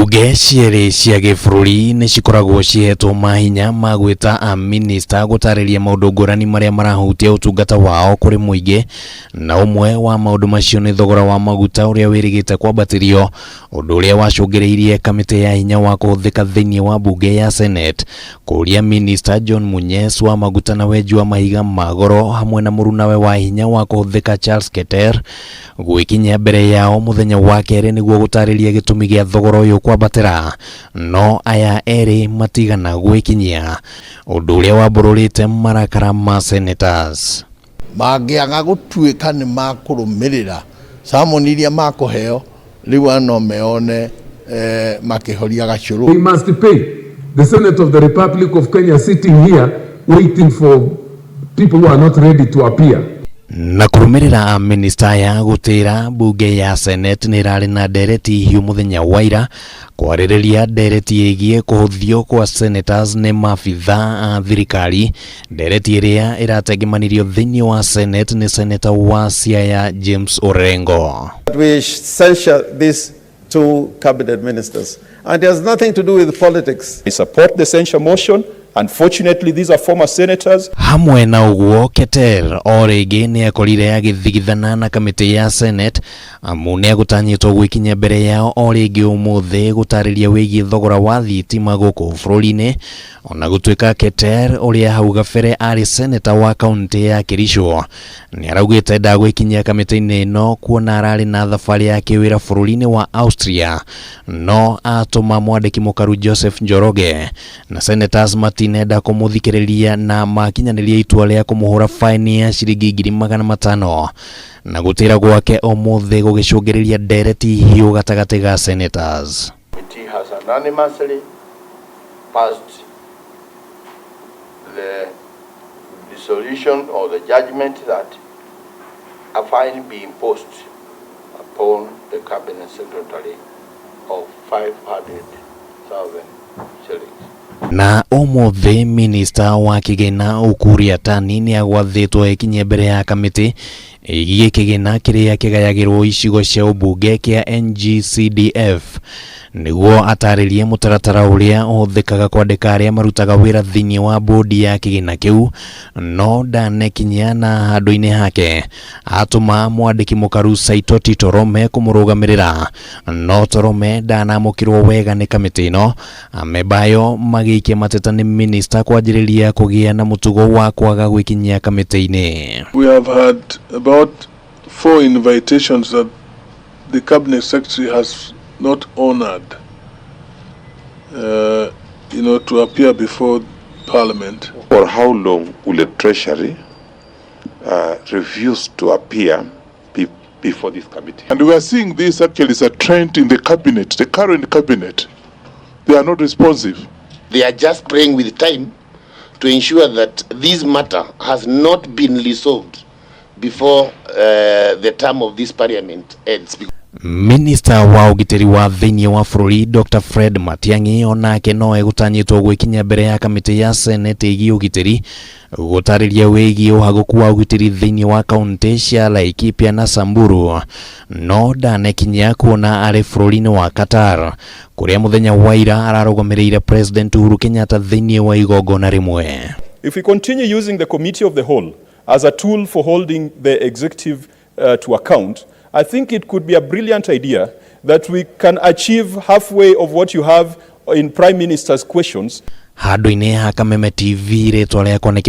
Mbunge cierĩ cia gĩbũrũri nĩ cikoragwo cihetwo mahinya ma gwĩta amĩnĩsta gũtarĩria maũndũ ngũrani marĩa marahutia ũtungata wao kũrĩ mũingĩ, na ũmwe wa maũndũ macio nĩ thogora wa maguta ũrĩa wĩrĩgĩte kwambatĩrio, ũndũ ũrĩa wacũngĩrĩirie kamĩtĩ ya hinya wa kũhũthĩka thĩinĩ wa mbunge ya Senate kũũria minista John Munyes wa maguta na wenji wa mahiga ma goro hamwe na mũrunawe wa hinya wa kũhũthĩka Charles Keter gwĩkinyia mbere yao mũthenya wa kerĩ nĩguo gũtarĩria gĩtũmi gĩa thogora ũyũ kwambatĩra, no aya erĩ matigana gwĩkinyia, ũndũ ũrĩa wambũrũrĩte marakara ma senators. Mangĩaga gũtuĩka nĩ makũrũmĩrĩra summon iria makũheo, rĩu no meone makĩhoria gacũrũ. They must pay. The Senate of the Republic of Kenya sitting here waiting for people who are not ready to appear. Na kũrũmĩrĩra amĩnĩsta aya gũtĩra, mbunge ya Senate nĩ ĩrarĩ na ndereti hiũ mũthenya wa ira kwarĩrĩria ndereti ĩgiĩ kũhũthio kwa senators nĩ maabitha a thirikari, ndereti ĩrĩa ĩratengemanirio thĩinĩ wa Senate nĩ seneta wa Siaya James Orengo. We censure these two cabinet ministers. And it has nothing to do with politics. I support the censure motion. Unfortunately, these are former senators. Hamwe na ũguo, Keter o rĩngĩ nĩ akorire agĩthigithana na kamĩtĩ ya Senate, amu nĩ agũtanyĩtwo gwĩkinyia mbere yao o rĩngĩ ũmũthĩ gũtarĩria wĩgiĩ thogora wa thitima gũkũ bũrũri-inĩ. Ona gũtuĩka Keter, ũrĩa hau gabere arĩ seneta wa kaunti ya Kericho, nĩ araugĩte ndagwĩkinyia kamĩtĩ-inĩ ĩno kuona ararĩ na thabarĩ ya kĩwĩra bũrũri-inĩ wa Austria, no atũma mwandĩki mũkaru Joseph Njoroge, na senators matinenda kũmũthikĩrĩria na makinyanĩria itua rĩa kũmũhũra faini ya ciringi 500,000, na gũtĩra gwake ũmũthĩ gũgĩcũngĩrĩria ndereti hiũ gatagatĩ ga senators. Committee has unanimously passed the resolution or the judgment that a fine be imposed upon the cabinet secretary of 500,000 shillings. Na ũmũthĩ minista wa kĩgĩna Ukur Yatani nĩ agwathĩtwo ekinyie mbere ya kamĩtĩ ĩgiĩ kĩgĩna kĩrĩa kĩgayagĩrwo icigo cia ũmbunge kĩa NGCDF nĩguo atarĩrie mũtaratara ũrĩa ũhũthĩkaga kwandĩka arĩa marutaga wĩra thĩinĩ wa bodi ya kĩgĩna kĩu, no ndanekinyia na handũ-inĩ hake atũma mwandĩki mũkaru Saitoti Torome kũmũrũgamĩrĩra, no Torome ndanamũkĩrwo wega nĩ kamĩtĩ ĩno, amemba ayo magĩikia mateta nĩ minista kwanjĩrĩria kũgĩa na mũtugo wa kwaga gwĩkinyia kamĩtĩ-inĩ. We have had about four invitations that the cabinet secretary has not honored, to appear before Parliament. For how long will the Treasury refuse to appear before this committee? And we are seeing this actually is a trend in the cabinet, the current cabinet. They are not responsive. They are just playing with time to ensure that this matter has not been resolved before the term of this parliament ends. Minista wa ũgitĩri wa thĩinĩ wa bũrũri Dr Fred Matiang'i onake no egũtanyĩtwo gwĩkinyia mbere ya kamĩtĩ ya Senate ĩgiĩ ũgitĩri gũtarĩria wĩgiĩ ũhagũku wa ũgitĩri thĩinĩ wa kaunti cia Laikipia na Samburu, no ndanekinyia kuona arĩ bũrũri-inĩ wa Qatar kũrĩa mũthenya wa ira ararũgamĩrĩire President Uhuru Kenyatta thĩinĩ wa igongona rĩmwe. If we continue using the Committee of the Whole as a tool for holding the executive to account, I think it could be a brilliant idea that we can achieve halfway of what you have in Prime Minister's questions. Handũ-inĩ ha Kameme TV, rĩtwa rĩakwa nĩ